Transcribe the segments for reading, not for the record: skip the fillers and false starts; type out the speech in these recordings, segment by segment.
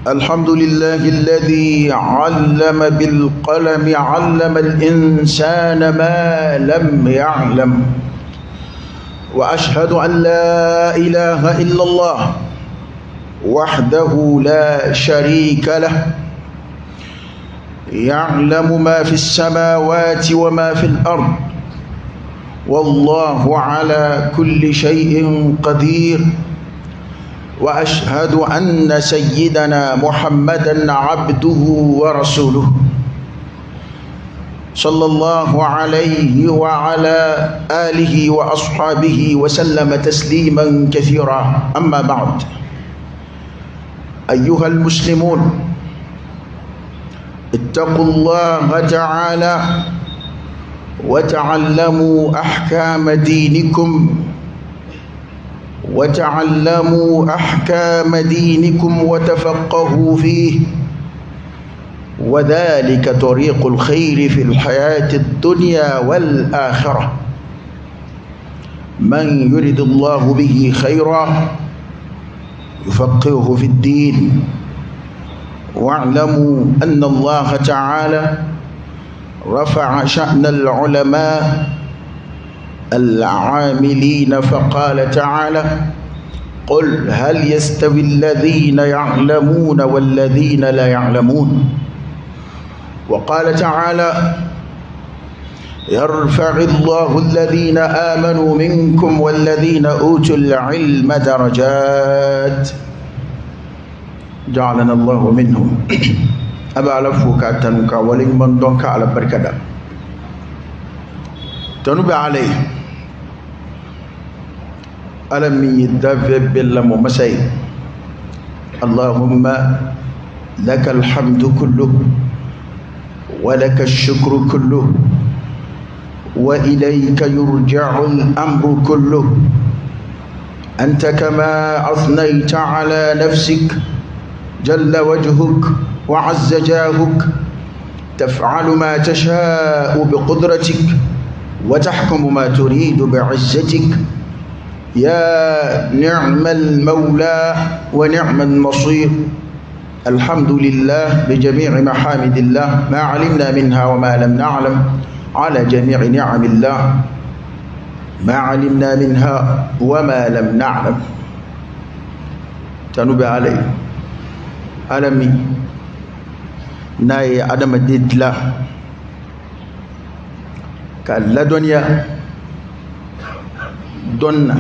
الحمد لله الذي علم بالقلم، علم الإنسان ما لم يعلم. وأشهد أن لا إله إلا الله وحده لا شريك له، يعلم ما في السماوات وما في الأرض، والله على كل شيء قدير. وأشهد أن سيدنا محمدا عبده ورسوله صلى الله عليه وعلى آله وأصحابه وسلم تسليما كثيرا. أما بعد، أيها المسلمون، اتقوا الله تعالى وتعلموا أحكام دينكم، وتعلموا أحكام دينكم وتفقهوا فيه، وذلك طريق الخير في الحياة الدنيا والآخرة. من يرد الله به خيرا يفقهه في الدين. واعلموا أن الله تعالى رفع شأن العلماء العاملين، فقال تعالى: قل هل يستوي الذين يعلمون والذين لا يعلمون. وقال تعالى: يرفع الله الذين آمنوا منكم والذين أوتوا العلم درجات جعلنا الله منهم. أبا ألفوك أتنك ولمن دونك على بركة تنبع عليه ألم يدفع بالله مسي. اللهم لك الحمد كله، ولك الشكر كله، وإليك يرجع الأمر كله. أنت كما أثنيت على نفسك جل وجهك وعز جاهك، تفعل ما تشاء بقدرتك وتحكم ما تريد بعزتك. يا نعم المولى ونعم النصير. الحمد لله بجميع محامد الله، ما علمنا منها وما لم نعلم، على جميع نعم الله ما علمنا منها وما لم نعلم. تنبع عليه ألمي ناي أدم ديدلا كلا دنيا دonna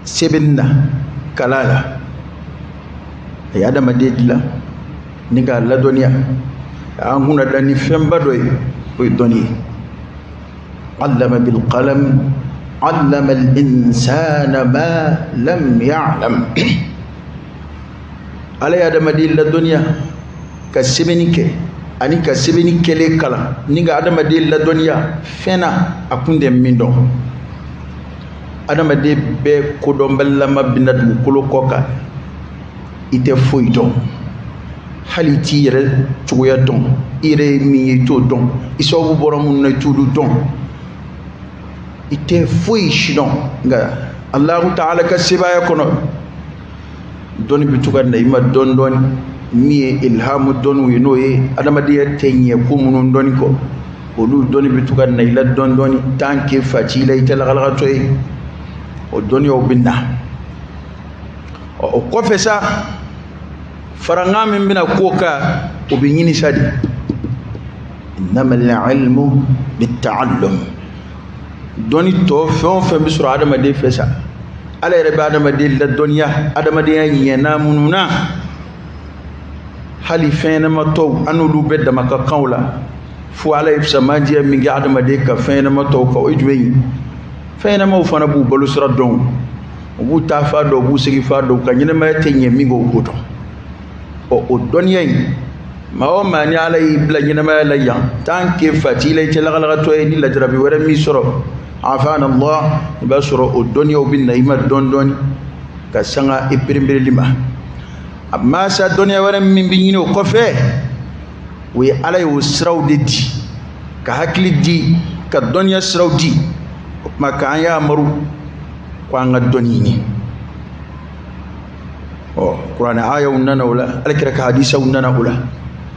sɛbɛnni na kalan la, a ye adamaden dilan ni k'a ladɔnniya, a y'an kunna da ni fɛnba dɔ ye, o ye dɔnni ye. Allama bil qalam, allama al insana ma lam ya'lam. Ala ye adamaden ladɔnniya ka sɛbɛnni kɛ ani ka sɛbɛnni kɛlen kalan ni ka adamaden ladɔnniya fɛn na a kun tɛ min dɔn. Adamaden bɛɛ kodɔnbalilama bɛna dugukolo kɔ kan, i tɛ foyi dɔn, hali i t'i yɛrɛ cogoya dɔn, i yɛrɛ ye min ye i t'o dɔn, i sababu bɔra minnu na i t'olu dɔn, i tɛ foyi si dɔn. Nka Alahu taala ka sebaaya kɔnɔ, dɔnni bɛ to ka na i ma dɔɔni dɔɔni, min ye ilhamu dɔnniw ye, n'o ye adamadenya tɛ ɲɛ ko minnu dɔnni kɔ, olu dɔnni bɛ to ka na i la dɔɔni dɔɔni, tant que fa t'i la i tɛ lagalagatɔ ye, o dɔnniyaw bɛ na. O kɔfɛ sa, farankan min bɛna k'o kan, o bɛ ɲini sa de. Innamal ilmu bitta'allum. Dɔnni tɔ fɛn o fɛn bɛ sɔrɔ adamaden fɛ sa, Ala yɛrɛ bɛ adamaden ladɔnniya adamadenya ɲɛna minnu na, hali fɛn ɲɛnama tɔw an n'olu bɛɛ dama ka kan o la, fo Ala ye fisamandiya min kɛ adamaden ka fɛn ɲɛnama tɔw kan, o ye jumɛn ye? Fɛn ɲɛnamaw fana b'u balo sira dɔn, u b'u taafa dɔn, u b'u seginfa dɔn, u ka ɲɛnamaya tɛ ɲɛ min kɔ u b'o dɔn. Ɔ o dɔnniya in, maa o maa ni Ala y'i bila ɲɛnamaya la yan, tant que fa t'i la i tɛ lagalagatɔ ye, ni lajarabi wɛrɛ min sɔrɔ, afana Allah, i b'a sɔrɔ o dɔnniyaw bɛ na i ma dɔɔni dɔɔni ka sanga i perenpereli ma. Amma sa dɔnniya wɛrɛ min bɛ ɲini o kɔfɛ, o ye Ala ye o siraw de di, ka hakili di, ka dɔnniya siraw di. O tuma k'an y'a amaru ko an ka dɔnni ɲini. Ɔ, kuranɛ ayaw nana o la, alakira ka hadisaw nana o la.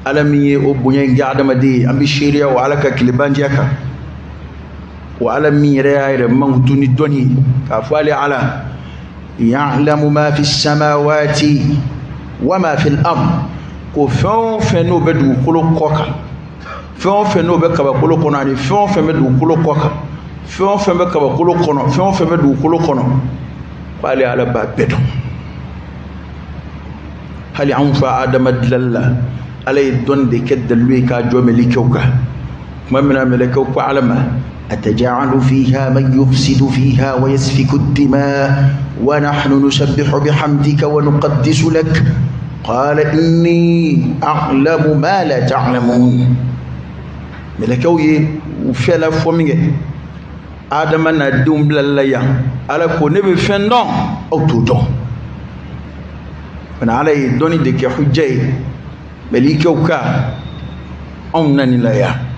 Ala min ye o bonya in kɛ adamaden ye, an bɛ seereya o Ala ka tilebandiya kan. Wa Ala min yɛrɛ y'a yɛrɛ mankutu ni dɔnni ye k'a fɔ ale Ala ya'lamu ma fi samawati wa ma fi al-ard, ko fɛn o fɛn n'o bɛ dugukolo kɔ kan, fɛn o fɛn n'o bɛ kabakolo kɔnɔ, ani fɛn o fɛn bɛ dugukolo kɔ kan, fɛn o fɛn bɛ kabakolo kɔnɔ, fɛn o fɛn bɛ dugukolo kɔnɔ, k'ale Ala b'a bɛɛ dɔn. Hali anw fa Adama dilali la, Ala ye dɔnni de kɛ dalilu ye k'a jɔ mɛlɛkɛw kan. Tuma min na mɛlɛkɛw ko Ala ma أتجعل فيها من يفسد فيها ويسفك الدماء ونحن نسبح بحمدك ونقدس لك قال إني أعلم ما لا تعلمون. ملكو وفلا فومي آدم ندوم بلا على كو نبي فندون أو تودون من على دوني ديك حجة ملكو كا أو ناني لا يا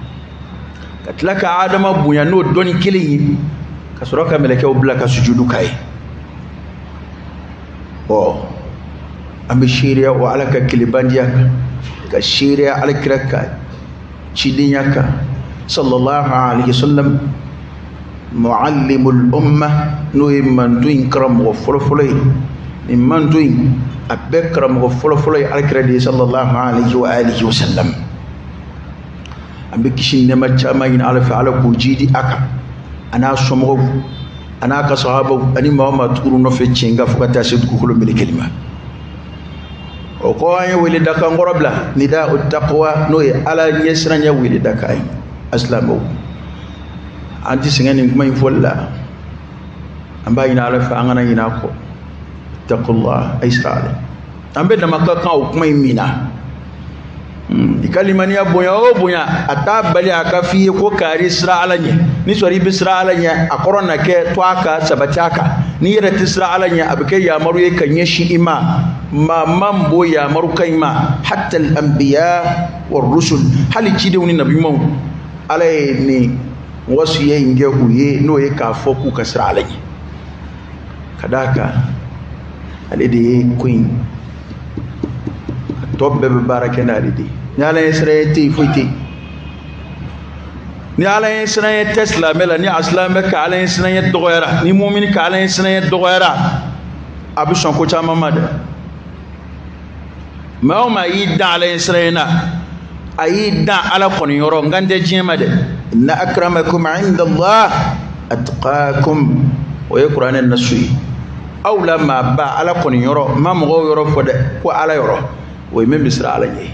ka tila ka Adama bonya n'o dɔnni kelen ye, ka sɔrɔ ka mɛlɛkɛw bila ka sujudu k'a ye. Ɔ, an bɛ seereya o Ala ka kelebandiya kan, ka seereya Alakira ka cidenya kan sallallahu alaihi wasallam, muallimul umma, n'o ye manto in karamɔgɔ fɔlɔfɔlɔ ye. Nin manto in a bɛɛ karamɔgɔ fɔlɔfɔlɔ ye Alakira de ye sallallahu alaihi wa alihi wasallam. An bɛ kisi nɛɛma caman ɲini Ala fɛ, Ala k'o jidi a kan, a n'a somɔgɔw, a n'a ka sahabaw, ani maa o maa tugur'u nɔfɛ tiɲɛ kan fo ka taa se dugukolo melekeli ma. O kɔ, an ye weledakan kɔrɔ bila, nida'u taqwa, n'o ye Ala ɲɛsiranɲɛ weledakan ye. Asilamɛw, an tɛ sɛgɛn nin kuma in fɔli la, an b'a ɲini Ala fɛ an kana ɲinɛ a kɔ. Taqullah, a ye siran Ala. An bɛɛ dama ka kan o kuma in min na. I ka limaniya bonya o bonya, a t'a bali a ka f'i ye ko kari sira Ala ɲɛ. Ni sɔrɔ i bɛ sira Ala ɲɛ, a kɔrɔ na kɛ to a kan, sabati a kan. N'i yɛrɛ tɛ sira Ala ɲɛ, a bɛ kɛ yamaru ye ka ɲɛsin i ma. Maa man bo yamaru ka ɲi ma, hatta al-anbiya wa rusul, hali cidenw ni nabiɲumanw, Ala ye nin wasiya in kɛ u ye, n'o ye k'a fɔ k'u ka sira Ala ɲɛ. Ka d'a kan ale de ye ko in a tɔ bɛɛ bɛ baara kɛ n'ale de ye. Ni Ala ye sira ye tɛ yen, foyi tɛ yen. Ni Ala ye sira ye tɛ silamɛ la, ni a silamɛ ka Ala ye sira ye dɔgɔyara, ni mumini ka Ala ye sira ye dɔgɔyara, a bɛ sɔn ko caman ma dɛ. Maa o maa y'i dan Ala ye sira ye na, a y'i dan Ala kɔni yɔrɔ, n kan tɛ diɲɛ ma dɛ. Inna akramakum inda Allah atqakum, o ye kuranɛ nasu ye. Aw la maa ba Ala kɔni yɔrɔ, n ma mɔgɔw yɔrɔ fɔ dɛ, ko Ala yɔrɔ, o ye min bɛ siran Ala ɲɛ.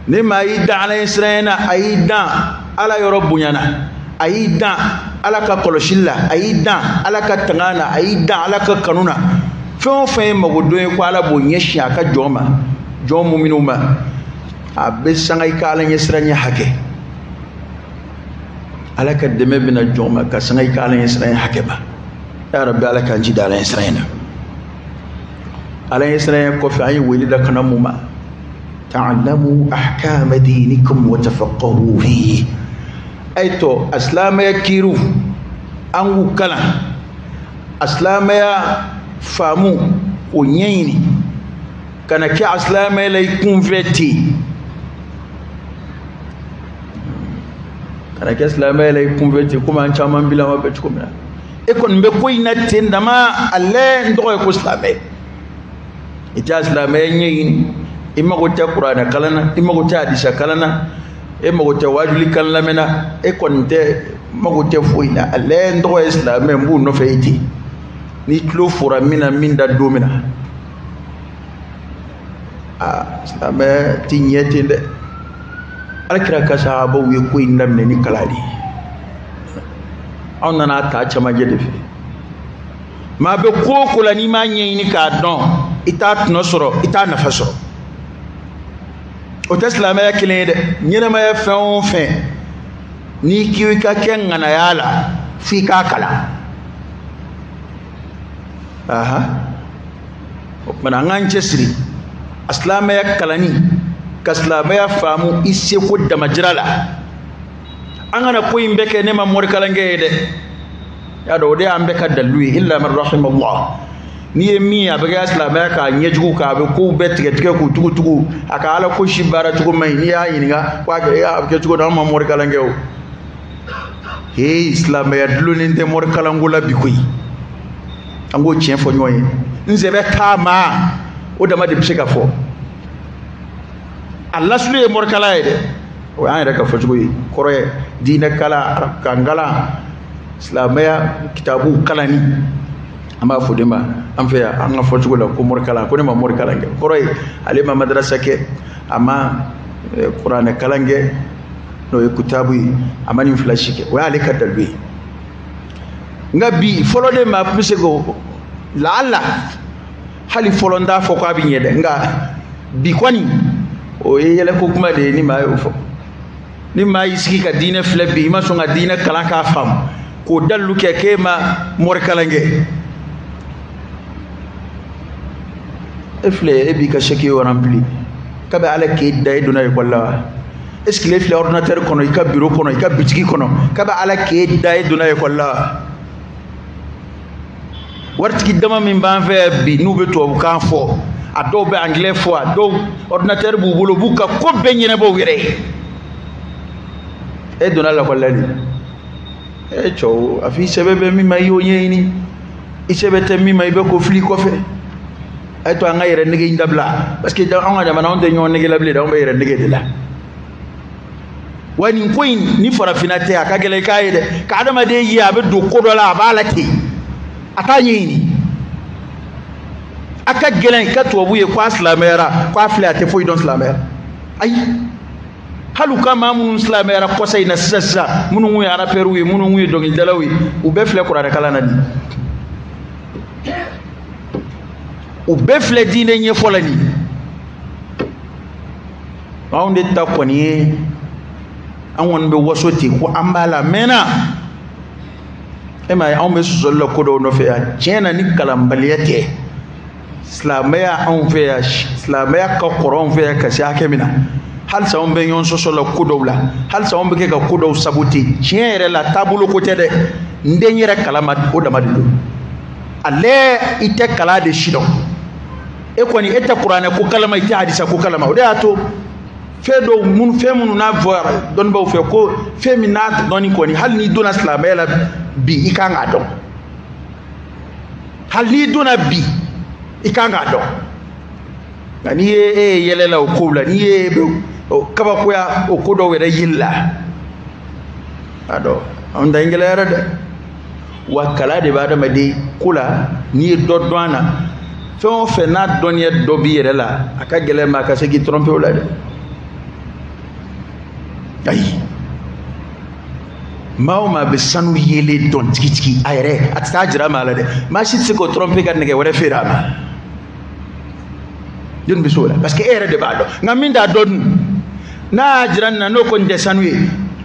Ni maa y'i dan Ala ye siran na, a y'i dan Ala yɔrɔ bonyana, a y'i dan Ala ka kɔlɔsili la, a y'i dan Ala ka tanga na, a y'i dan Ala ka kanu na. Fɛn o fɛn ye magodon ye ko Ala b'o ɲɛsin a ka jɔn ma, jɔn muminw ma, a bɛ sanga i ka Ala ɲɛsiran ɲɛ hakɛ. Ala ka dɛmɛ bɛna jɔn ma ka sanga i ka Ala ɲɛsiran ɲɛ hakɛ ma. Ya Rabbi, Ala k'an jida Ala ɲɛsiran ɲɛ na. Ala ɲɛsiran ɲɛ kɔfɛ, an ye wele da kana mun ma? Ta'allamu ahkama dinikum wa tafaqahu fihi. Ay to asilamɛya kiiriw an k'u kalan, asilamɛya faamu k'o ɲɛɲini, kana kɛ asilamɛya la i kunfɛ ten, kana kɛ silamɛya la i kunfɛ ten, komi an caman bilama bɛ cogo min na. E kɔni bɛ ko in na ten dama, ale n tɔgɔ ye ko silamɛ. I tɛ silamɛya ɲɛɲini, i mago tɛ kuranɛ kalan na, i mago tɛ hadisa kalan na, e mago tɛ wajuli kan lamɛn na, e kɔni tɛ mago tɛ foyi la. Ale n tɔgɔ ye silamɛ, n b'u nɔfɛ e ten. Ni tulo fora min na, min da don min na, aa, silamɛ ti ɲɛ ten dɛ. Alakira ka sahabaw ye ko in daminɛ ni kalan de ye. Anw nana ta cɛmancɛ de fɛ. Maa bɛ ko o ko la, n'i m'a ɲɛɲini k'a dɔn, i t'a tɔnɔ sɔrɔ, i t'a nafa sɔrɔ. O tɛ silamɛya kelen ye dɛ. Ɲɛnɛmaya fɛn o fɛn, n'i k'i ka kɛ ŋanaya la, f'i k'a kalan. Aha, o tuma na an k'an cɛsiri a silamɛya kalanni, ka silamɛya faamu i seko damajira la. An kana ko in bɛɛ kɛ ne ma morikalan kɛ ye dɛ. Y'a dɔn, o de y'an bɛɛ ka dalilu ye, illa man rahimallah. N'i ye min ye a bɛ kɛ silamɛya k'a ɲɛjugu k'a bɛ kow bɛɛ tigɛ tigɛ k'u tugu tugu, a ka ala ko si baara cogo man ɲi. N'i y'a ɲininka ko a bɛ kɛ cogo di, an ma morikalan kɛ o. Ee, silamɛya dulonnen tɛ morikalanko la bi koyi. An k'o tiɲɛ fɔ ɲɔgɔn ye. N sɛbɛ t'a ma, o dama de bɛ se ka fɔ. A lasulu ye morikalan ye dɛ, o y'an yɛrɛ ka fɔcogo ye. Kɔrɔ ye diinɛ kalan, arabukan kalan, silamɛya kitabu kalanni, an b'a fɔ de ma an fɛ yan, an ka fɔcogo la, ko morikalan. Ko ne ma morikalan kɛ, kɔrɔ ye ale ma madarasa kɛ, a ma kuranɛ kalan kɛ, n'o ye kitabu ye, a ma nin fila si kɛ. O y'ale ka dalilu ye. Nka bi fɔlɔ de maa tun bɛ se k'o laala, hali fɔlɔ n t'a fɔ k'a bɛ ɲɛ dɛ, nka bi kɔni o ye yɛlɛko kuma de ye. Ni maa y'o fɔ, ni maa y'i sigi ka diinɛ filɛ bi, i ma sɔn ka diinɛ kalan k'a faamu, k'o dalilu kɛ k'e ma morikalan kɛ, e filɛ, e b'i ka sɛki rempli kabi ala k'e da, e donna ekɔli la wa? E sigilen filɛ ordinateur kɔnɔ, i ka bureau kɔnɔ, i ka bitigi kɔnɔ, kabi ala k'e da, e donna ekɔli la wa? Waritigi dama min b'an fɛ bi, n'u bɛ tubabukan fɔ, a dɔw bɛ anglais fɔ, a dɔw ordinateur b'u bolo, u b'u ka ko bɛɛ ɲɛnabɔ u yɛrɛ ye. E donna lakɔli la de? E cɛw, a f'i sɛbɛn bɛ min ma, i y'o ɲɛɲini. I sɛbɛn tɛ min ma, i bɛ k'o fili kɔfɛ. A ye to an ka yɛrɛ nege in dabila, parce que anw ka jamana, anw tɛ ɲɔgɔn nege la bilen dɛ, anw bɛ yɛrɛ nege de la. Wa nin ko in ni farafinna tɛ, a ka gɛlɛn i k'a ye dɛ, ka adamaden ye a bɛ don ko dɔ la, a b'a la ten, a t'a ɲɛɲini. A ka gɛlɛn i ka tubabu ye ko a silamɛyara, ko a filɛ, a tɛ foyi dɔn silamɛya. Ayi, hali u ka maa minnu silamɛyara kɔsa in na sisan sisan, minnu kun ye arapɛriw ye, minnu kun ye dɔnkilidalaw ye, u bɛɛ filɛ kuranɛkalan na nin, u bɛɛ filɛ diinɛ ɲɛfɔ la nin. Anw de ta kɔni ye, an kɔni bɛ waso ten ko an b'a la mɛnna. E m'a ye, anw bɛ sɔsɔli la ko dɔw nɔfɛ yan. Tiɲɛ na, ni kalanbaliya tɛ, silamɛya anw fɛ yan, silamɛya ka kɔrɔ anw fɛ yan ka se hakɛ min na, halisa anw bɛ ɲɔgɔn sɔsɔ la ko dɔw la, halisa anw bɛ kɛ ka ko dɔw sabote. Tiɲɛ yɛrɛ la, taabolo ko tɛ dɛ, n den yɛrɛ kalama o dama de don. Ale i tɛ kalan de si dɔn, e kɔni e tɛ kuranɛ ko kalama, i tɛ hadisa ko kalama. O de y'a to fɛn dɔw minnu, fɛn minnu n'a fɔra dɔnnibaaw fɛ ko fɛn min n'a dɔnni kɔni, hali n'i donna silamɛya la bi, i kan k'a dɔn. Hali n'i donna bi, i kan k'a dɔn. Nka n'i ye e ye yɛlɛ la o kow la, n'i ye e bɛ kabakoya o ko dɔw yɛrɛ yeli la, a dɔn anw ta in gɛlɛyara dɛ. Wa kalan de bɛ adamaden ko la. N'i ye dɔ dɔn a na, fɛn o fɛn n'a dɔnniya dɔ b'i yɛrɛ la, a ka gɛlɛn ma a ka se k'i tromper o la dɛ. Ayi, maa o maa bɛ sanu yelen dɔn tigitigi, a yɛrɛ a tɛ taa jira maa la dɛ, maa si tɛ se k'o tromper ka nɛgɛ wɛrɛ feere a ma. Jɔnni bɛ se o la? Parce que e yɛrɛ de b'a dɔn. Nka min t'a dɔn dun, n'a y'a jira nin na, n'o ko nin tɛ sanu ye,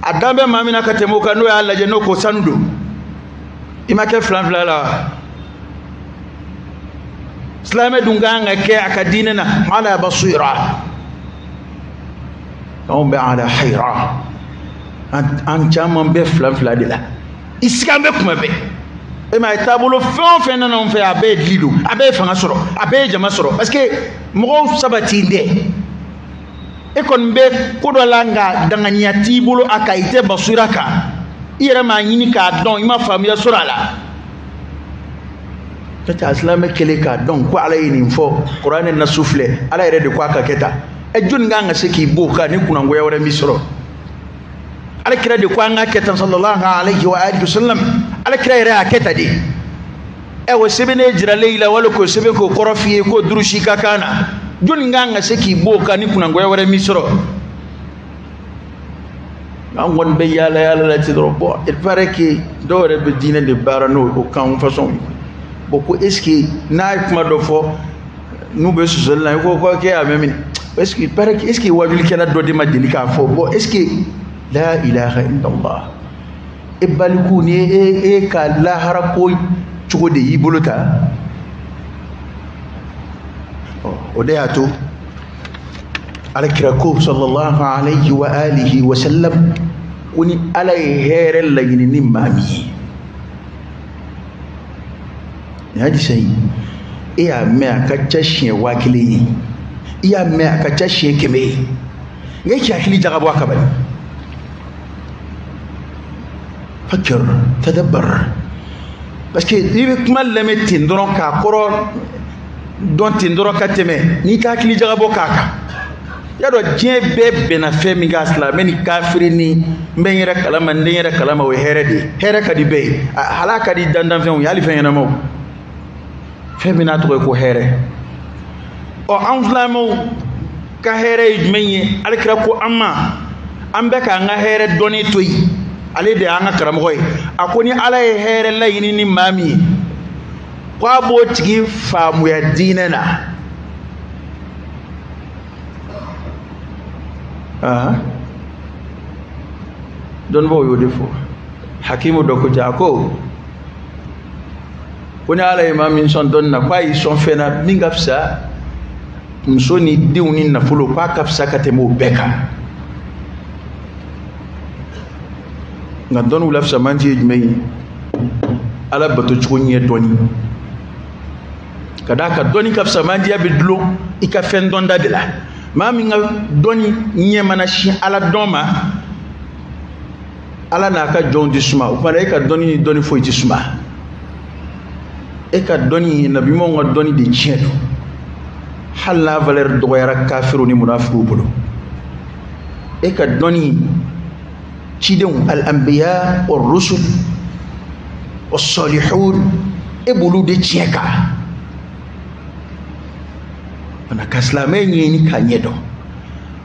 a dan bɛ maa min na ka tɛmɛ o kan, n'o y'a lajɛ, n'o ko sanu don, i ma kɛ filan fila la wa? Silamɛ dun kan ka kɛ a ka diinɛ na ala basira, anw bɛ ala hayira. An caman bɛ filan fila de la, i sigi an bɛ kuma bɛɛ. E m'a ye, taabolo fɛn o fɛn nana anw fɛ, a bɛɛ ye dili don, a bɛɛ ye fanga sɔrɔ, a bɛɛ ye jama sɔrɔ, parce que mɔgɔw sabati tɛ. E kɔni bɛ ko dɔ la, nka danganiya t'i bolo a kan, i tɛ basira kan, i yɛrɛ m'a ɲini k'a dɔn, i ma faamuya sɔrɔ a la. N'o tɛ, a silamɛ kɛlen k'a dɔn ko ala ye nin fɔ, kuranɛ nasu filɛ, ala yɛrɛ de ko a ka kɛ tan. Ɛ, jɔnni kan ka se k'i b'o kan ni kunangoya wɛrɛ min sɔrɔ? Ala kira de ko an ka kɛ tan, sallallahu alayhi wa alihi wa sallam. Ala kira yɛrɛ y'a kɛ tan de. Ɛ, o sɛbɛnnen jiralen i la, wali k'o sɛbɛn k'o kɔrɔ f'i ye, k'o durusi ka kan na, jɔnni kan ka se k'i b'o kan ni kunangoya wɛrɛ min sɔrɔ? An kɔni bɛ yaala yaala la ten dɔrɔn. Bon, il paraît que dɔw yɛrɛ bɛ diinɛ de baara n'o o kan façon ye. Bon, ko est ce que n'a ye kuma dɔ fɔ, n'u bɛ sɔsɔli la, i ko ko k'e y'a mɛn min, est ce que il paraît que est ce que wajulikɛla dɔ de ma deli k'a fɔ? Bon, est ce que la ilaha illallah, e baliku ni e ka lahara ko cogo de y'i bolo ta? O de y'a to ala kira ko sallallahu alayhi wa alihi wa sallam ko ni ala ye hɛrɛ laɲini ni maa min ye, nin hadisa in, E y'a mɛn a ka ca siɲɛ 1000 ye, i y'a mɛn a ka ca siɲɛ 100 ye, nka e k'i hakili jagabɔ a kan bani. Fakir tadabbar, parce que n'i bɛ kuma lamɛn ten dɔrɔn k'a kɔrɔ dɔn ten dɔrɔn ka tɛmɛ, n'i ka hakili jagabɔ k'a kan, y'a dɔn diɲɛ bɛɛ bɛnna fɛn min kan, silamɛ ni kafiri ni n bɛ n yɛrɛ kalama n den yɛrɛ kalama, o ye hɛrɛ de ye. Hɛrɛ ka di bɛɛ ye, hal'a ka di dandanfɛnw ye, hali fɛn ɲɛnamaw. Fɛn min n'a tɔgɔ ye ko hɛrɛ. Ɔ an silamɛw ka hɛrɛ ye jumɛn ye? Alakira ko an ma, an bɛ k'an ka hɛrɛ dɔnni to yen, ale de y'an ka karamɔgɔ ye. A ko ni Ala ye hɛrɛ laɲini ni maa min ye, ko a b'o tigi faamuya diinɛ na. Dɔnnibaaw y'o de fɔ. Hakimu dɔ ko ten, a ko ko ni Ala ye maa min sɔn dɔnni na, k'a y'i sɔn fɛn na min ka fisa muso ni denw ni nafolo, k'a ka fisa ka tɛmɛ o bɛɛ kan. Nka dɔnniw la fisamanti ye jumɛn ye? Ala bato cogo ɲɛ dɔnni. Ka d'a kan dɔnni ka fisamantiya bɛ dulon i ka fɛn dɔnda de la. Maa min ka dɔnni ɲɛ mana sin Ala dɔn ma, Ala n'a ka jɔnw tɛ suma. O kumana e ka dɔnni ni dɔnni foyi tɛ suma. E ka dɔnni, nabiɲumanw ka dɔnni de tiɲɛ don, hali n'a valeur dɔgɔyara kafiriw ni munafigiw bolo. E ka dɔnni, cidenw, al-anbiya war-rusul was-salihun, e b'olu de tiɲɛ kan. Fana ka silamɛ ɲɛɲini k'a ɲɛ dɔn.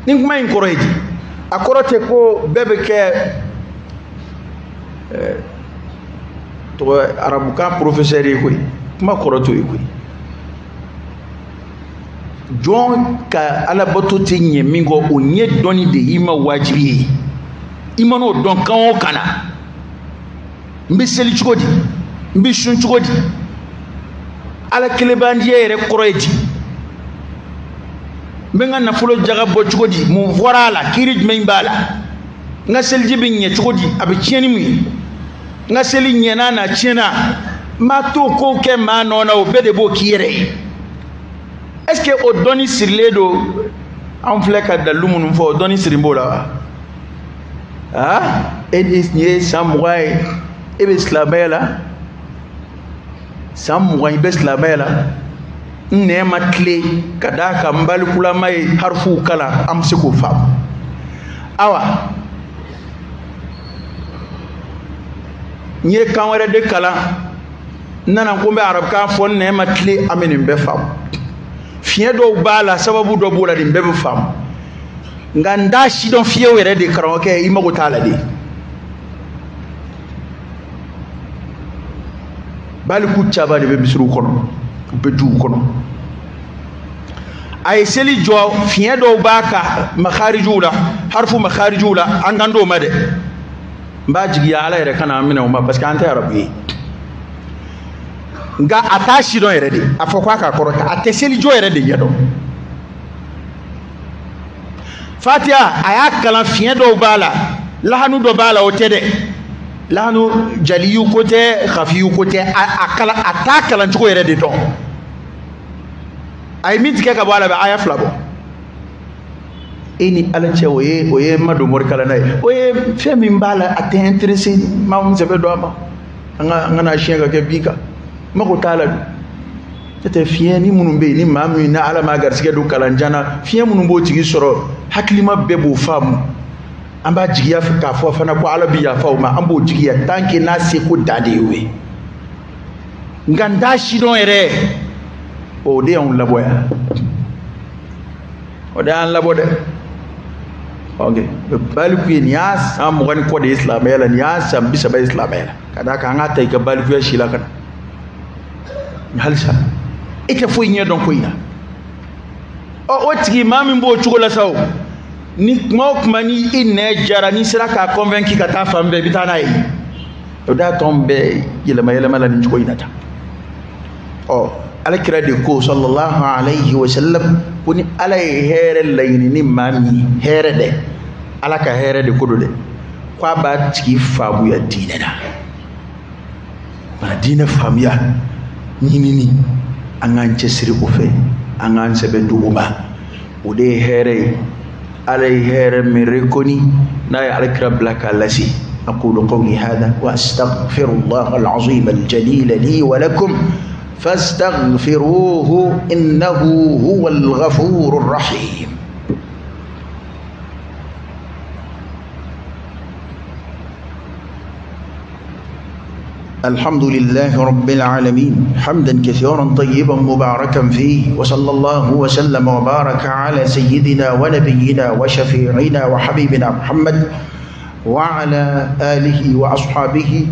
Ni kuma in kɔrɔ ye di? A kɔrɔ tɛ ko bɛɛ bɛ kɛ tɔgɔ arabukan professeur ye koyi. Kuma kɔrɔ t'o ye koyi. Jɔn ka alabato tɛ ɲɛ min kɔ, o ɲɛ dɔnni de y'i ma wajibi ye. I man'o dɔn kan o kan na, n bɛ seli cogo di, n bɛ sun cogo di, Ala kelenbandiya yɛrɛ kɔrɔ ye di, n bɛ n ka nafolo jaga bɔ cogo di, mun fɔra a la, kiiri jumɛn b'a la, n ka seliji bɛ ɲɛ cogo di, a bɛ tiɲɛ ni mun ye, n ka seli ɲɛna n'a tiɲɛna, n b'a t'o kow kɛ maa nɔ na, o bɛɛ de b'o k'i yɛrɛ ye. Est ce que o dɔnni sirilen don? Anw filɛ ka dalilu minnu fɔ, o dɔnni siri b'o la wa? E nin ye san 20 ye, e bɛ silamɛya la, san 20 i bɛ silamɛya la, n nɛn ma tile ka d'a kan n balikulama ye harifuw kalan, an bɛ se k'o faamu. Awa n ye kan wɛrɛ de kalan, n nana ko n bɛ arabukan fɔ, n nɛn ma tile, an bɛ nin bɛɛ faamu. Fiɲɛ dɔw b'a la, sababu dɔ b'o la, nin bɛɛ bɛ faamu. Nka n t'a si dɔn fiyewu yɛrɛ de, karamɔgɔkɛ, i mago t'a la de. Baliku caman de bɛ misiriw kɔnɔ, u bɛ duw kɔnɔ. A ye seli jɔ, fiɲɛ dɔw b'a ka makarijuw la, harifu makarijuw la, an kan t'o ma dɛ. N b'a jigiya Ala yɛrɛ kana an minɛ o ma, parce que an tɛ arabu ye. Nka a t'a si dɔn yɛrɛ de, a fɔ k'a k'a kɔrɔ ta, a tɛ seli jɔ yɛrɛ de ɲɛdɔn. Fatiha a y'a kalan, fiɲɛ dɔw b'a la, lahanu dɔ b'a la, o tɛ dɛ. Lahanu jaliyu ko tɛ, hafiyu ko tɛ, a kalan, a t'a kalan cogo yɛrɛ de dɔn. A ye min tigɛ ka bɔ a la, bɛ aya 2 bɔ. E ni Ala cɛ, o ye ma don morikalanna ye, o ye fɛn min b'a la, a tɛ intéressé maa min sɛbɛ don a ma. An kana siɲɛ ka kɛ bin kan, mago t'a la dun. N'o tɛ fiɲɛ ni minnu bɛ yen, ni maa min ni Ala m'a garisɛgɛ don kalanjan na, fiɲɛ minnu b'o tigi sɔrɔ, hakilima bɛɛ b'o faamu. An b'a jigiya k'a fɔ fana ko Ala bɛ yafa o ma, an b'o jigiya tant que n'a seko dan de y'o ye. Nka n t'a si dɔn yɛrɛ, o de y'anw labɔ yan, o de y'an labɔ dɛ. Ok, baliku ye nin y'a san 20 ni kɔ de ye silamɛya la, nin y'a san 30 ye silamɛya la. Ka d'a kan an k'a ta i ka balikuya si la ka na halisa e tɛ foyi ɲɛ dɔn ko in na. Ɔ o tigi maa min b'o cogo la sa, o ni kuma o kuma ni i nɛn jara, n'i sera k'a convaincre ka taa fan bɛɛ, i bɛ taa n'a ye. O da tɔn bɛɛ yɛlɛma yɛlɛma la nin cogo in na tan. Ɔ Ala kira de ko sallallahu alayhi wa sallam, ko ni Ala ye hɛrɛ laɲini ni maa min ye, hɛrɛ dɛ, Ala ka hɛrɛ de ko don dɛ, k'a b'a tigi faamuya diinɛ na. Mana diinɛ faamuya ɲinini, An k'an cɛsiri o fɛ, an k'an sɛbɛ don o ma. O de ye hɛrɛ ye. Ala ye hɛrɛ min rekoni n'a ye alakira bila k'a lase. أقول قولي هذا وأستغفر الله العظيم الجليل لي ولكم فاستغفروه إنه هو الغفور الرحيم. الحمد لله رب العالمين حمدا كثيرا طيبا مباركا فيه، وصلى الله وسلم وبارك على سيدنا ونبينا وشفيعنا وحبيبنا محمد وعلى آله وأصحابه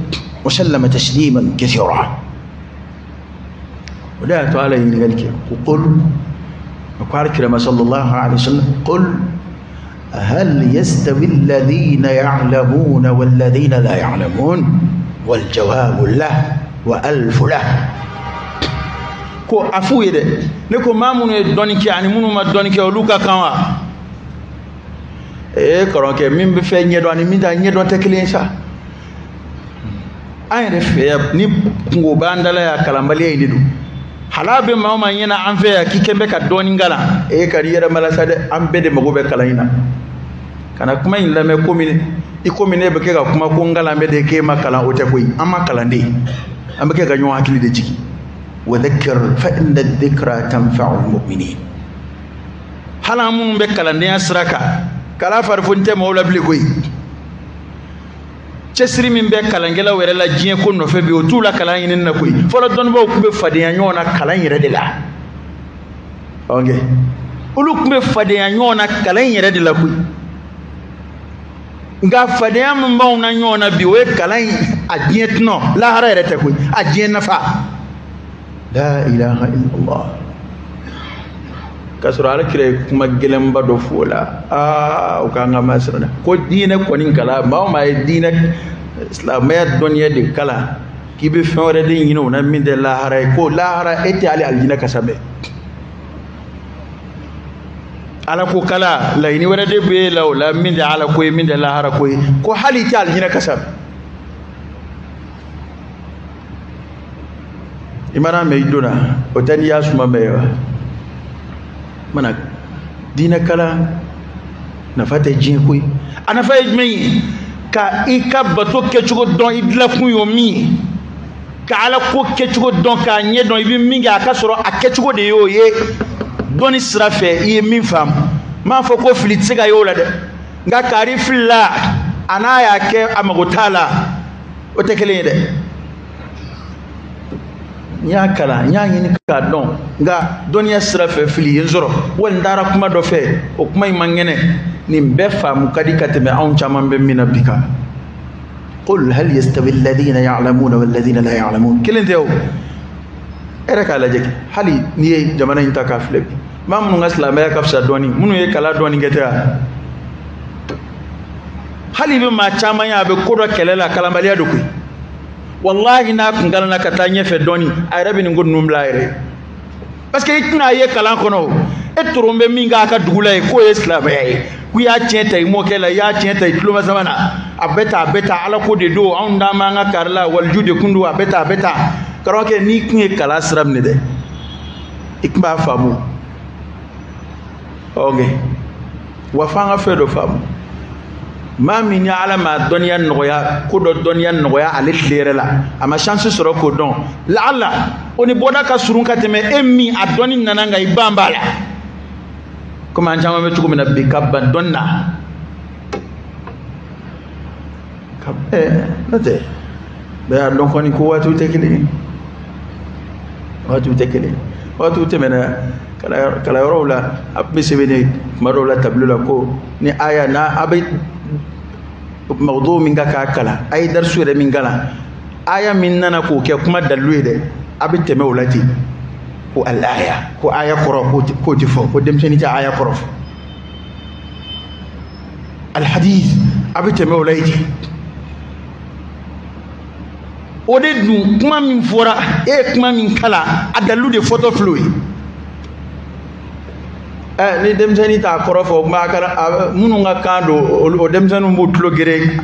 وسلم تسليما كثيرا. ولا تعالى ذلك قل وقال صلى الله عليه وسلم قل هل يستوي الذين يعلمون والذين لا يعلمون والجواب له وألف له. Ko afu ye dɛ, ne ko maa minnu ye dɔnni kɛ ani minnu ma dɔnni kɛ olu ka kan wa? Ee kɔrɔkɛ, min bɛ fɛn ɲɛdɔn ani min t'a ɲɛdɔn tɛ kelen ye sa. An yɛrɛ fɛ yan ni kungo b'an da la yan, kalanbaliya in de don. Hal'a bɛ maa o maa ɲɛna an fɛ yan k'i kɛn bɛ ka dɔɔnin kalan, e ka n'i yɛrɛ malasa dɛ, an bɛɛ de mago bɛ kalan in na. Kana kuma in lamɛn komi i komi ne bɛ kɛ ka kuma ko n kalan bɛ de k'e ma kalan, o tɛ koyi. An ma kalan de, an bɛ kɛ ka ɲɔgɔn hakili de jigin. Wa dhakkir fa inna dhikra tanfa'u al-mu'minin. Hali an minnu bɛ kalandenya sira kan, kalan farifoni tɛ maaw la bilen koyi. Cɛsiri min bɛ kalankɛlaw yɛrɛ la diɲɛ ko nɔfɛ bi, o t'u la kalan ɲinini na koyi. Fɔlɔ dɔnnibaaw tun bɛ fadenya ɲɔgɔn na kalan yɛrɛ de la. Ok, olu tun bɛ fadenya ɲɔgɔn na kalan yɛrɛ de la koyi. Nka fadenya min b'anw na ɲɔgɔn na bi, o ye kalan in a diɲɛ tɔnɔ, lahara yɛrɛ tɛ koyi, a diɲɛ nafa. La ilaha illallah. K'a sɔrɔ alakira ye kuma gɛlɛnba dɔ fɔ o la, aa o k'an ka maa siran dɛ. Ko diinɛ kɔni kalan, maa o maa ye diinɛ silamɛya dɔnniya de kalan k'i bɛ fɛn wɛrɛ de ɲini o na min tɛ lahara ye, ko lahara e tɛ hali alijinɛ kasa mɛn. Ala ko kala laɲini wɛrɛ de bɛ e la o la min tɛ ala ko ye, min tɛ lahara ko ye, ko hali i tɛ alijinɛ kasa mɛn. I mana mɛn i donna o tɛ n'i y'a suma mɛn ye wa? Mana diinɛ kalan nafa tɛ diɲɛ koyi. A nafa ye jumɛn ye? Ka i ka bato kɛcogo dɔn, i dilakun ye o min ye, ka ala ko kɛcogo dɔn, k'a ɲɛ dɔn, i bɛ min kɛ a ka sɔrɔ a kɛcogo de y'o ye. Dɔnni sira fɛ i ye min faamu, n m'a fɔ ko fili tɛ se ka y'o la dɛ, nka kari filila a n'a y'a kɛ a mago t'a la, o tɛ kelen ye dɛ. N y'a kalan, n y'a ɲini k'a dɔn, nka dɔnniya sira fɛ fili ye n sɔrɔ, wali n taara kuma dɔ fɛ, o kuma in man kɛnɛ. Nin bɛɛ faamu ka di ka tɛmɛ anw caman bɛ min na bi kan. Qul hal yastawi alladhina ya'lamuna walladhina la ya'lamun. Kelen tɛ o, e yɛrɛ k'a lajɛ, hali n'i ye jamana in ta k'a filɛ bi, maa minnu ka silamɛya ka fisa dɔɔni, minnu ye kalan dɔɔni kɛ tɛ wa? Hali i bɛ maa caman ye a bɛ ko dɔ kɛlɛ la, kalanbaliya don koyi. Wallahi n'a kun kalanna ka taa ɲɛfɛ dɔɔni, a yɛrɛ bɛ nin ko ninnu bila a yɛrɛ ye. Parce que i tɛna ye kalan kɔnɔ o, e toron bɛ min k'a ka dugu la yen k'o ye silamɛya ye, k'i y'a tiɲɛ ta i mɔkɛ la, i y'a tiɲɛ ta i tulomasama na, a bɛ tan a bɛ tan, ala ko de don, anw d'an b'an ka kari la, waliju de kun don, a bɛ tan a bɛ tan. Karamɔgɔkɛ, n'i kun ye kalan sira minɛ dɛ, i kun b'a faamu. Ok, wa f'an ka fɛn dɔ faamu. Maa min ni ala ma dɔnniya nɔgɔya, ko dɔ dɔnniya nɔgɔya ale tile yɛrɛ la, a ma chance sɔrɔ k'o dɔn, laala o ni bɔda ka surun ka tɛmɛ e min a dɔnni nana nka i ban b'a la. Komi an caman bɛ cogo min na bi, ka ban dɔnni na. Ka n'o tɛ bɛɛ y'a dɔn kɔni ko waatiw tɛ kelen ye, waatiw tɛ kelen ye. Waatiw tɛmɛna kalanyɔrɔw la, a tun bɛ sɛbɛn kuma dɔw la tableau la ko ni aya n'a a bɛ mawdu min ka k'a kalan, a ye darisu yɛrɛ min kalan, aya min nana k'o kɛ kuma dalilu ye dɛ, a bɛ tɛmɛ o la ten. Ko al-aya, ko aya kɔrɔ k'o tɛ fɔ, ko denmisɛnnin tɛ aya kɔrɔ fɔ. Al-hadith, a bɛ tɛmɛ o la ten. O de dun kuma min fɔra, e ye kuma min kalan, a dalilu de fɔtɔ filɛ o ye. Ni denmisɛnnin t'a kɔrɔ fɔ, kuma a minnu ka kan don, o denmisɛnninw b'u tulo gere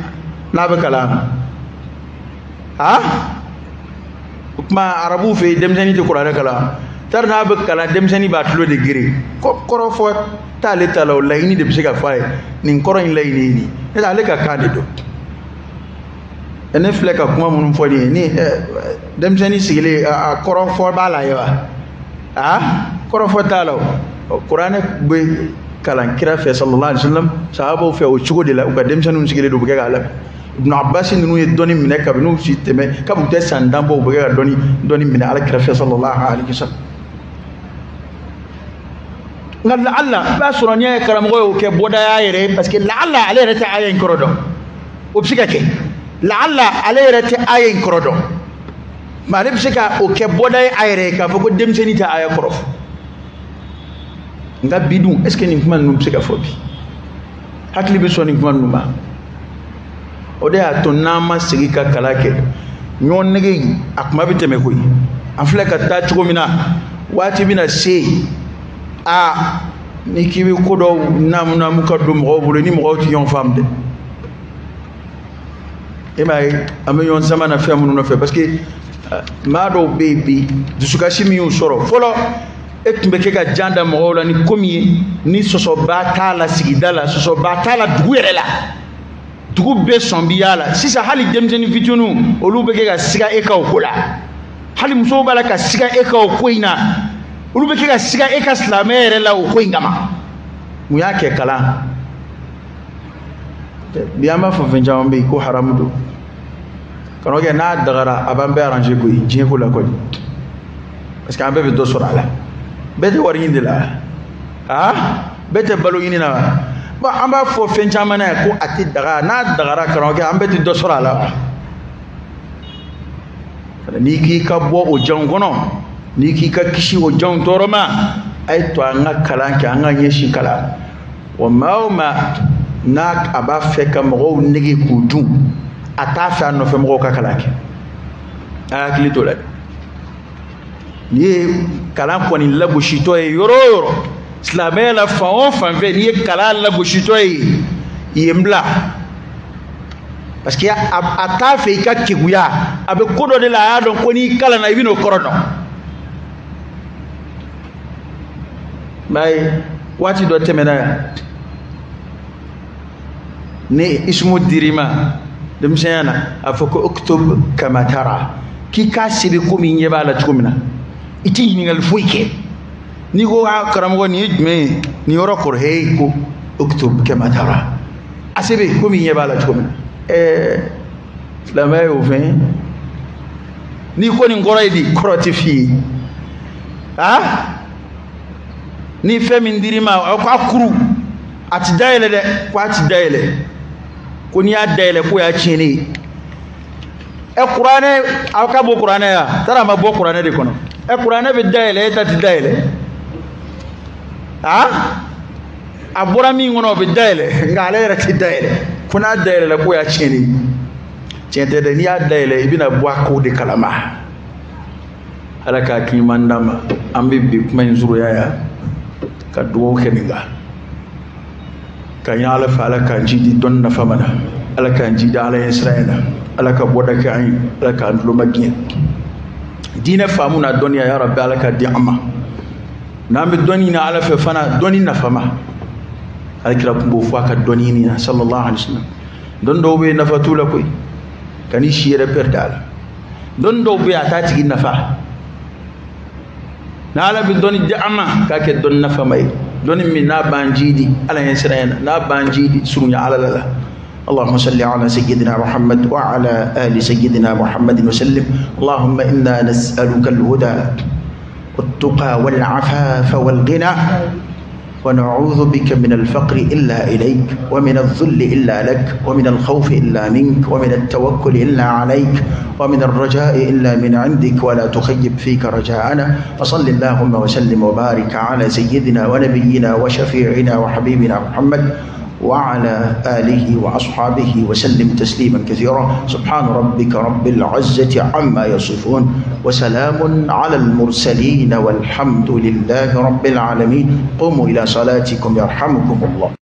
n'a bɛ kalan na. Ha? O kuma arabuw fɛ yen, denmisɛnnin tɛ kuranɛ kalan. Tari n'a bɛ kalan denmisɛnnin b'a tulo de gere kɔrɔ fɔ t'ale ta la o laɲini de bɛ se ka fɔ a ye nin kɔrɔ in laɲini ye nin ye ale ka kan de don. Ne filɛ ka kuma minnu fɔ nin ye ni denmisɛnnin sigilen a kɔrɔ fɔ b'a la ye wa a kɔrɔ fɔ t'a la o kuranɛ bɛ kalan kira fɛ sallallahu alaihi wasallam sahabaw fɛ o cogo de la u ka denmisɛnninw sigilen don u bɛ kɛ k'a lamɛn. Ibn Abbas ninnu ye dɔnni minɛ kabini u si tɛmɛ kabini u tɛ san 10 bɔ u bɛ kɛ ka dɔnni minɛ ala kira fɛ sallallahu alaihi wasallam. Nka laala i b'a sɔrɔ n'i y'a ye karamɔgɔ y'o kɛ bɔda y'a yɛrɛ ye parce que laala ale yɛrɛ tɛ aya in kɔrɔ dɔn o bɛ se ka kɛ laala ale yɛrɛ tɛ aya in kɔrɔ dɔn mɛ ale bɛ se ka o kɛ bɔda ye a yɛrɛ ye k'a fɔ ko denmisɛnnin tɛ aya kɔrɔ fɔ. Nka bi dun est ce que nin kuma ninnu bɛ se ka fɔ bi hakili bɛ sɔn nin kuma ninnu ma o de y'a to n'an ma segin ka kalan kɛ ɲɔgɔn nege in a kuma bɛ tɛmɛ koyi an filɛ ka taa cogo min na waati bɛna se a ni k'i bɛ ko dɔw naamu ka don mɔgɔw bolo ni mɔgɔw tɛ ɲɔgɔn faamu dɛ e m'a ye an bɛ ɲɔgɔn sama na fɛn minnu nɔfɛ parce que maa dɔw bɛ yen bi dusukasi min y'u sɔrɔ fɔlɔ e tun bɛ kɛ ka jan da mɔgɔw la ni ko min ye ni sɔsɔba t'a la sigida la sɔsɔba t'a la dugu yɛrɛ la dugu bɛɛ sɔn bi y'a la sisan hali denmisɛnnin fitininw olu bɛ kɛ ka siga e ka o ko la hali musow b'a la ka siga e ka o ko in na olu bɛ kɛ ka siga e ka silamɛya yɛrɛ la o ko in kama mun y'a kɛ kalan bi an b'a fɔ fɛn caman bɛ yen ko haramu don karamɔgɔkɛ n'a dagara a b'an bɛɛ arranger koyi diɲɛ ko la kɔni parce que an bɛɛ bɛ dɔ sɔrɔ a la bɛɛ tɛ wari ɲini de la aa bɛɛ tɛ balo ɲini na wa bon an b'a fɔ fɛn caman na ko a tɛ daga n'a dagara karamɔgɔkɛ an bɛɛ tɛ dɔ sɔrɔ a la wa n'i k'i ka bɔ o janw kɔnɔ n'i k'i ka kisi o janw tɔɔrɔ ma a ye to an ka kalan kɛ an ka ɲɛsin kalan wa maa o maa n'a a b'a fɛ ka mɔgɔw nege k'u dun a t'a fɛ a nɔfɛ mɔgɔw ka kalan kɛ a hakili t'o la dɛ n'i ye kalan kɔni lagositɔ ye yɔrɔ o yɔrɔ silamɛya la fan o fan fɛ n'i ye kalan lagositɔ ye yen bila parce que a t'a fɛ i ka keguya a bɛ ko dɔ de la a y'a dɔn ko n'i kalanna i bɛ n'o kɔrɔ dɔn. M'a ye waati dɔ tɛmɛna yan ni ismu dir'i ma denmisɛnya na a fɔ ko uktub kama tara k'i k'a sɛbɛn komi i ɲɛ b'a la cogo min na i tɛ ɲininkali foyi kɛ n'i ko a karamɔgɔ nin ye jumɛn ye nin yɔrɔ kɔrɔ he ko uktub kama tara a sɛbɛn komi i ɲɛ b'a la cogo min na ɛɛ silamɛya y'o fɛn ye n'i ko nin kɔrɔ ye di kɔrɔ tɛ f'i ye aa ni fɛn min dir'i ma a ko a kuru a ti dayɛlɛ dɛ ko a ti dayɛlɛ ko n'i y'a dayɛlɛ k'o y'a tiɲɛnen ye ɛ kuranɛ aw ka bɔ kuranɛ yan taara a ma bɔ kuranɛ de kɔnɔ ɛ kuranɛ bɛ dayɛlɛ e ta ti dayɛlɛ aa a bɔra min kɔnɔ o bɛ dayɛlɛ nka ale yɛrɛ ti dayɛlɛ ko n'a dayɛlɛla k'o y'a tiɲɛnen ye tiɲɛ tɛ dɛ n'i y'a dayɛlɛ i bɛna bɔ a kow de kalama ala k'a hakili ɲuman d'an ma an bɛ bi kuma in surunya yan ka dugawu kɛ nin kan ka ɲini ala fɛ ala k'an jidi dɔnni nafa ma na ala k'an jidi ala ye sira in na ala ka bɔda kɛ an ye ala k'an tulo ma diɲɛ diinɛ faamu n'a dɔnniya ya rabbi ala ka di an ma n'an bɛ dɔnni ɲini ala fɛ fana dɔnni nafama alakira tun b'o fɔ a ka dɔnni ɲini na sallallahu alaihi wasallam dɔnni dɔw bɛ yen nafa t'u la koyi ka n'i si yɛrɛ pɛrɛdi a la dɔnni dɔw bɛ yen a t'a tigi nafa n'ala bɛ dɔnni di an ma k'a kɛ dɔnni nafama ye dɔnni min n'a b'an jidi ala ɲɛ sira na n'a b'an jidi surunya ala la اللهم صل على سيدنا محمد وعلى آل سيدنا محمد وسلم اللهم إنا نسألك الهدى والتقى والعفاف والغنى ونعوذ بك من الفقر إلا إليك ومن الذل إلا لك ومن الخوف إلا منك ومن التوكل إلا عليك ومن الرجاء إلا من عندك ولا تخيب فيك رجاءنا وصل اللهم وسلم وبارك على سيدنا ونبينا وشفيعنا وحبيبنا محمد وعلى آله وأصحابه وسلم تسليما كثيرا سبحان ربك رب العزة عما يصفون وسلام على المرسلين والحمد لله رب العالمين قوموا إلى صلاتكم يرحمكم الله.